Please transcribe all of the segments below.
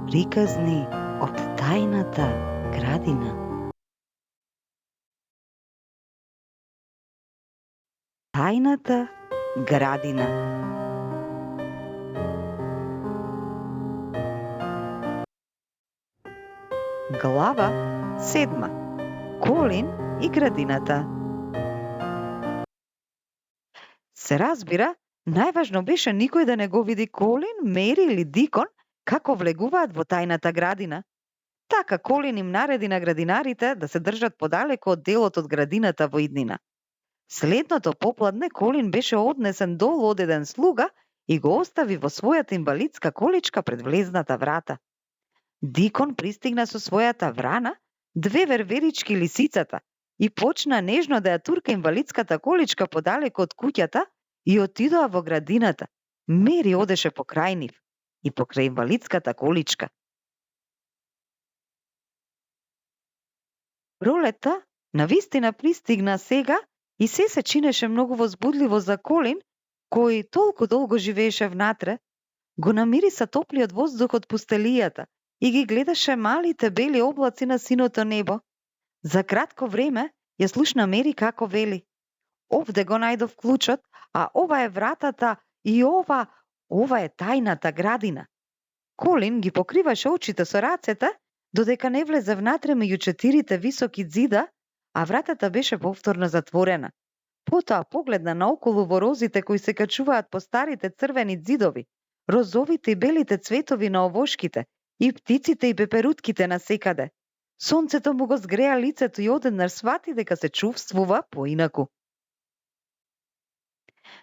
Приказни од тајната градина. Тајната градина. Глава 7. Колин и градината. Се разбира, најважно беше никој да не го види Колин, Мери или Дикон како влегуваат во тајната градина. Така Колин им нареди на градинарите да се држат подалеку од делот од градината во иднина. Следното попладне Колин беше однесен долу од еден слуга и го остави во својата инвалидска количка пред влезната врата. Дикон пристигна со својата врана, две верверички лисицата, и почна нежно да ја турка инвалидската количка подалеку од куќата и отидоа во градината. Мери одеше покрај нив и покрај инвалидската количка. Пролетта навистина пристигна сега и се чинеше многу возбудливо за Колин, кој толку долго живееше внатре. Го намириса топлиот воздух од пустелијата и ги гледаше малите бели облаци на синото небо. За кратко време ја слушна Мери како вели: "Овде го најдов клучот, а ова е вратата и ова е тајната градина." Колин ги покриваше очите со рацете, додека не влезе внатре меѓу четирите високи ѕида, а вратата беше повторно затворена. Потоа погледна наоколу во розите кои се качуваат по старите црвени ѕидови, розовите и белите цветови на овошките, и птиците и пеперутките насекаде. Сонцето му го згреа лицето и одеднаш свати дека се чувствува поинаку.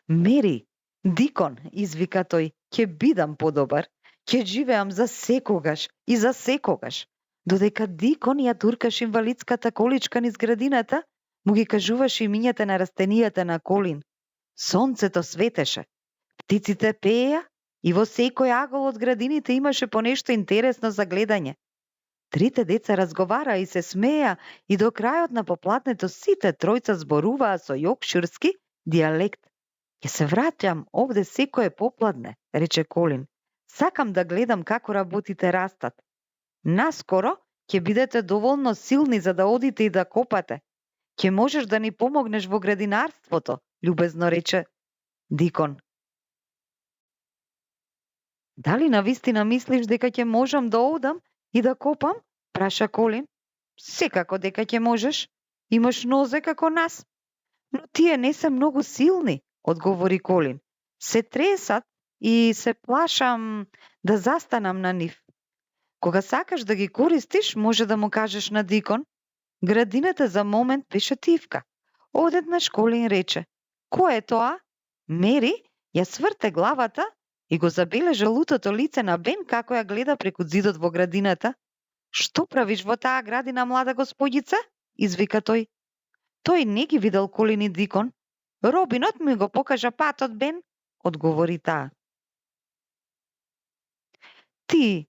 "Мери, Дикон," извика тој, "ќе бидам подобар, ќе живеам за секогаш и за секогаш." Додека Дикон ја туркаше инвалидската количка низ градината, му ги кажуваше имињата на растенијата на Колин. Сонцето светеше, птиците пееја и во секој агол од градините имаше по нешто интересно за гледање. Трите деца разговараа и се смееа и до крајот на поплатнето сите тројца зборуваа со јокширски дијалект. "Ќе се враќам овде секое попладне," рече Колин. "Сакам да гледам како работите растат. Наскоро ќе бидете доволно силни за да одите и да копате. Ќе можеш да ни помогнеш во градинарството," љубезно рече Дикон. "Дали навистина мислиш дека ќе можам да одам и да копам?" праша Колин. "Секако дека ќе можеш. Имаш нозе како нас." "Но тие не се многу силни," одговори Колин. "Се тресат и се плашам да застанам на нив." "Кога сакаш да ги користиш, може да му кажеш на Дикон." Градината за момент беше тивка. Одеднаш Колин рече: "Кој е тоа?" Мери ја сврте главата и го забележа лутото лице на Бен како ја гледа преку ѕидот во градината. "Што правиш во таа градина, млада господица?" извика тој. Тој не ги видел Колин и Дикон. "Робинот ми го покажа патот, Бен," одговори таа. "Ти,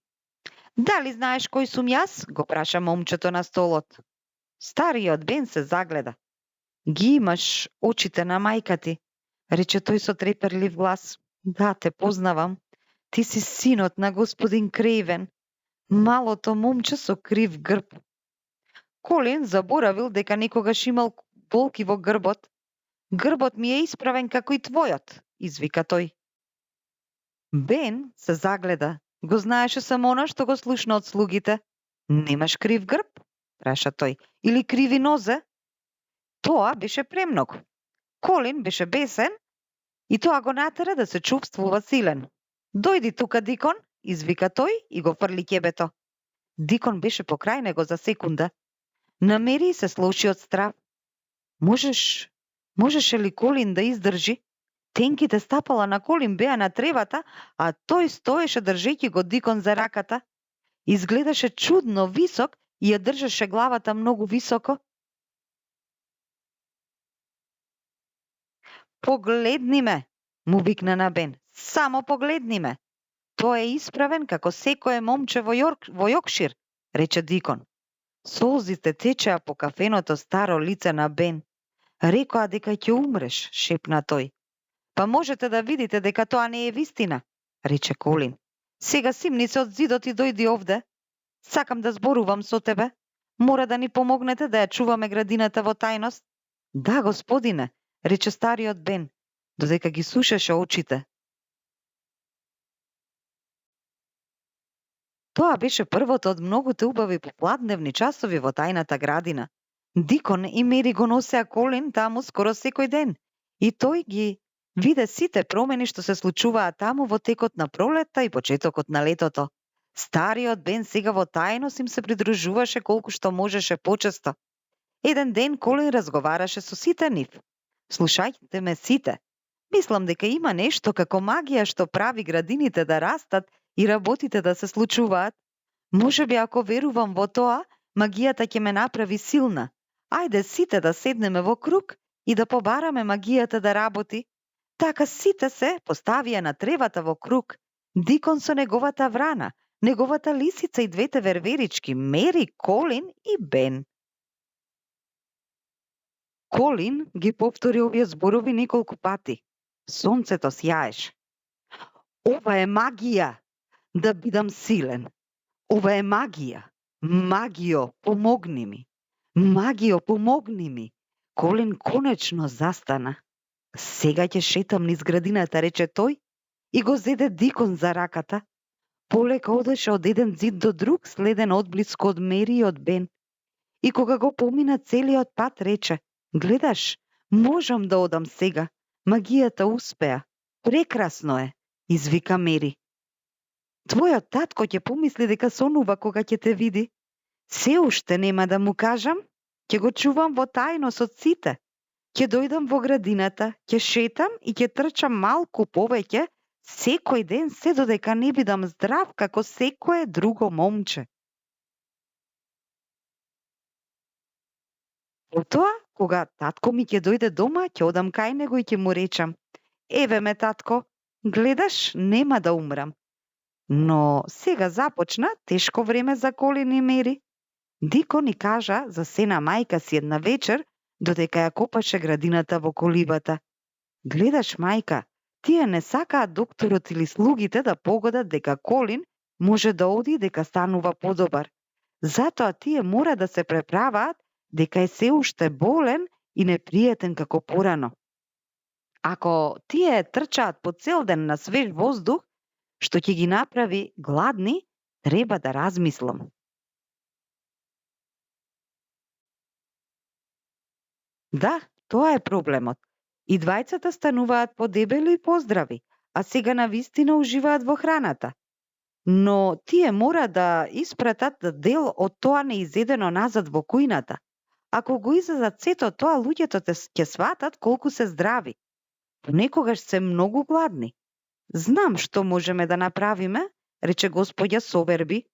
дали знаеш кој сум јас?" го праша момчето на столот. Стариот Бен се загледа. "Ги имаш очите на мајка ти," рече тој со треперлив глас. "Да, те познавам. Ти си синот на господин Крейвен, малото момче со крив грб." Колин заборавил дека некогаш имал болки во грбот. "Грбот ми е исправен како и твојот," извика тој. Бен се загледа. Го знаеше само она што го слушна од слугите. "Немаш крив грб?" праша тој. "Или криви нозе?" Тоа беше премногу. Колин беше бесен и тоа го натера да се чувствува силен. "Дојди тука, Дикон," извика тој и го фрли ќебето. Дикон беше покрај него за секунда. Намери се слоши од страв. Можеше ли Колин да издржи? Тенките стапала на Колин беа на тревата, а тој стоеше држејќи го Дикон за раката. Изгледаше чудно висок и ја држеше главата многу високо. "Погледни ме," му викна на Бен. "Само погледни ме. Тој е исправен како секое момче во Јокшир," рече Дикон. Солзите течеа по кафеното старо лице на Бен. "Рекоа дека ќе умреш," шепна тој. "Па можете да видите дека тоа не е вистина," рече Колин. Сега симни се од зидот и дојди овде. Сакам да зборувам со тебе. Мора да ни помогнете да ја чуваме градината во тајност. Да, господине, рече стариот Бен, додека ги сушеше очите. Тоа беше првото од многуте убави попладневни часови во тајната градина. Дикон и Мери го носеа Колин таму скоро секој ден. И тој ги виде сите промени што се случуваа таму во текот на пролетта и почетокот на летото. Стариот Бен сега во тајност им се придружуваше колку што можеше почесто. Еден ден Колин разговараше со сите нив. Слушајте ме сите. Мислам дека има нешто како магија што прави градините да растат и работите да се случуваат. Можеби ако верувам во тоа, магијата ќе ме направи силна. Ајде сите да седнеме во круг и да побараме магијата да работи. Така сите се поставија на тревата во круг. Дикон со неговата врана, неговата лисица и двете верверички, Мери, Колин и Бен. Колин ги повтори овие зборови неколку пати. Сонцето сјаеше. Ова е магија, да бидам силен. Ова е магија. Магио, помогни ми. Магио, помогни ми. Колин конечно застана. Сега ќе шетам низ градината, рече тој, и го зеде Дикон за раката. Полека одеше од еден зид до друг, следен одблиску од Мери и од Бен. И кога го помина целиот пат, рече: гледаш, можам да одам сега. Магијата успеа. Прекрасно е, извика Мери. Твојот татко ќе помисли дека сонува кога ќе те види. Се уште нема да му кажам, ќе го чувам во тајност од сите. Ќе дојдам во градината, ќе шетам и ќе трчам малку повеќе секој ден се додека не бидам здрав како секое друго момче. Потоа, кога татко ми ќе дојде дома, ќе одам кај него и ќе му речам: еве ме татко, гледаш, нема да умрам. Но сега започна тешко време за Колин и Мери. Дикон ни кажа за сена мајка си една вечер, додека ја копаше градината во колибата. Гледаш, мајка, тие не сакаат докторот или слугите да погодат дека Колин може да оди дека станува подобар. Затоа тие мора да се преправаат дека е се уште болен и непријатен како порано. Ако тие трчаат по цел ден на свеж воздух, што ќе ги направи гладни, треба да размислам. Да, тоа е проблемот. И двајцата стануваат подебели и поздрави, а сега навистина уживаат во храната. Но тие мора да испратат дел од тоа неизедено назад во кујната. Ако го изедат сето тоа, луѓето ќе сватат колку се здрави. Понекогаш се многу гладни. Знам што можеме да направиме, рече господја Соверби.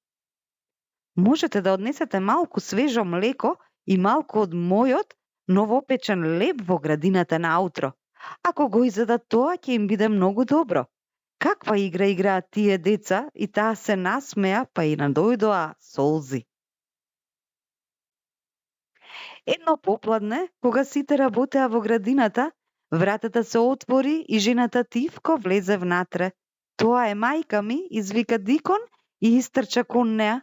Можете да однесете малку свежо млеко и малку од мојот новопечен леб во градината наутро. Ако го изедат тоа, ќе им биде многу добро. Каква игра играат тие деца, и таа се насмеа, па и надојдоа солзи. Едно попладне, кога сите работеа во градината, вратата се отвори и жената Тивко влезе внатре. Тоа е мајка ми, извика Дикон и истрча кон неа.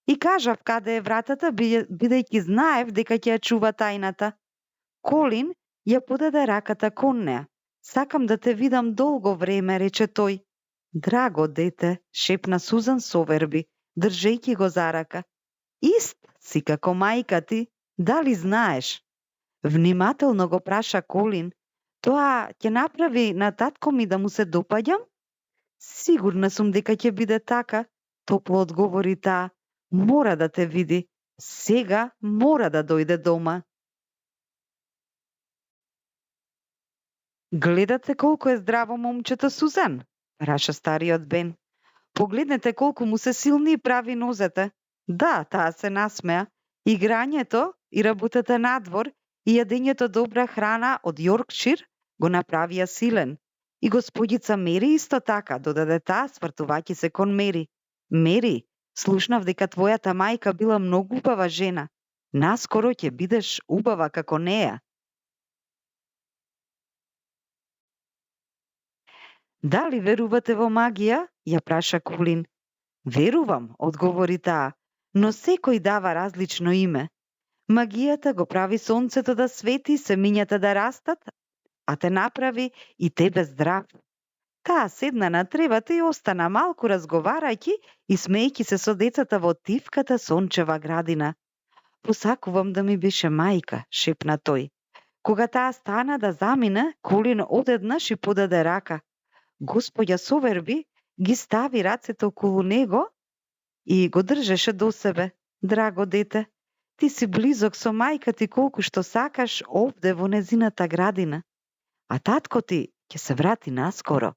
И кажав каде е вратата, бидејќи знаев дека ќе ја чува тајната. Колин ја подаде раката кон неа. Сакам да те видам долго време, рече тој. Драго дете, шепна Сузан Соверби, држејќи го за рака. Ист си како мајка ти, дали знаеш? Внимателно го праша Колин. Тоа ќе направи на татко ми да му се допаѓам? Сигурна сум дека ќе биде така, топло одговори таа. Мора да те види. Сега мора да дојде дома. Гледате колку е здраво момчето Сузан? Праша стариот Бен. Погледнете колку му се силни и прави нозете. Да, таа се насмеа. Играњето и работата надвор и јадењето добра храна од Јоркшир го направија силен. И господица Мери исто така, додаде таа, свртувајќи се кон Мери. Мери, слушнав дека твојата мајка била многу убава жена. Наскоро ќе бидеш убава како неа. Дали верувате во магија? Ја праша Колин. Верувам, одговори таа, но секој дава различно име. Магијата го прави сонцето да свети, семињата да растат, а те направи и тебе здрав. Таа седна на тревата и остана малку разговарајќи и смејќи се со децата во тивката сончева градина. Посакувам да ми беше мајка, шепна тој. Кога таа стана да замине, Колин одеднаш и подаде рака. Господја Соверби ги стави рацете околу него и го држеше до себе. Драго дете, ти си близок со мајка ти колку што сакаш овде во незината градина. А татко ти ќе се врати наскоро.